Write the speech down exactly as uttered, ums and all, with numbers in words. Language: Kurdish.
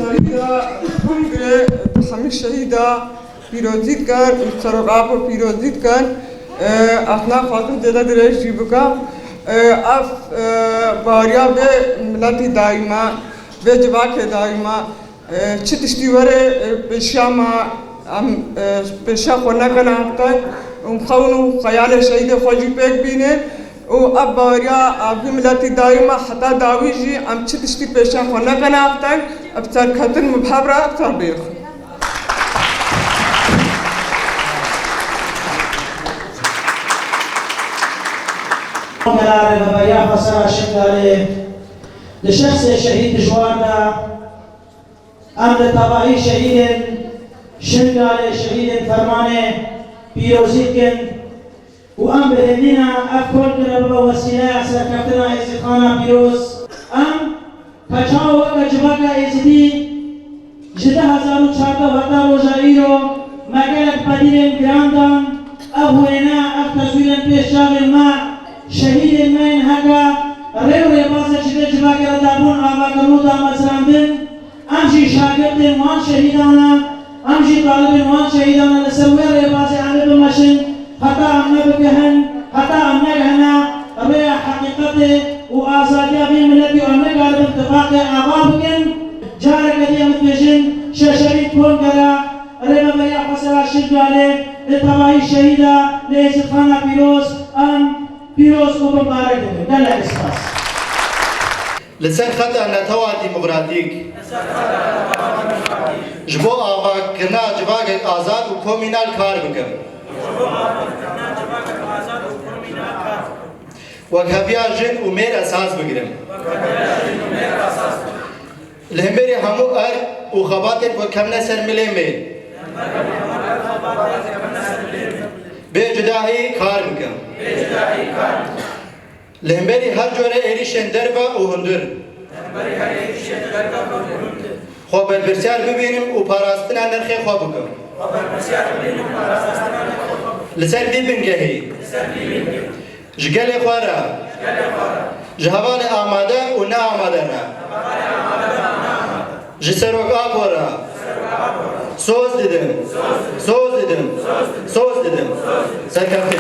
Şehîda kongre hemî şehîda pîrozî dikir û serok apo pîrozî dikir. E, ez naxwazim zêde dirêj jî bikim. E, ev, e, baweriya vê miletî dayî me, vê civakê dayî me, e, çi tiştî were, e, pêşiya me, em, e, pêşiya xwe neqenextin û em xewn û xeyalê şehîdê xwe jî pêk bînin. Û ev baweriya a vî miletî dayî me heta dawî jî em çi tiştî pêşiya xwe neqenextin, ev serketin min bi hev re ev ser bêxin. Rêveberiya Xwesera Şingalê, di şexsê şehîd dijwar de, em li tevahî şehîdên Şingalê, şehîdên Fermanê pîrozî dikin û em bi hêvî ne ev kongre bibe wesîleya serkeftina Êzîdxana pîroz. Em Ka çawa weke civaka Êzidî ji du hezar û çardeh heta roja îro me gelek pedîrên giran dan, ev wêne, ev teswîrên pêş çavên me, şehîdên me yên heke rê û rêbazek ji vê civakê re dabûn avakirin û damezrandin. Em jî şagirtên wan şehîdan ne, em jî talibên wan şehîdan ne, li ser wê rêbazê em ê bimeşin. Heta em nebigihin, heta em negihine rêya heqîqetê û azadiya vê miletî û em nekaribin tifaqê ava bikin, careke dî em dibêjin şeşemîn kongreya Rêveberiya Xwesera Şingalê li tevahî şehîda li Êzîdxana Pîroz em pîroz û bimbarek dikin. Gelek spas. Li ser xeta netewa demokratîk ji bo avakirina civakek azad û komînal kar bikim. Wekheviya jin û mêr esas bigirim. Li hemberî hemû erk û xebatên ku kevne ser milê me, bê cudahî kar bikim. Li hemberî her cure êrîşên derve û hundir, xwe berpirsiyar bibînim û parastina nirxê xwe bikim. Li ser vî bingehî, ji gelê xwe re, ji hevalê amade û neamade re, ji Serok Apo re soz didim, soz didim, soz didim. Serkeftin.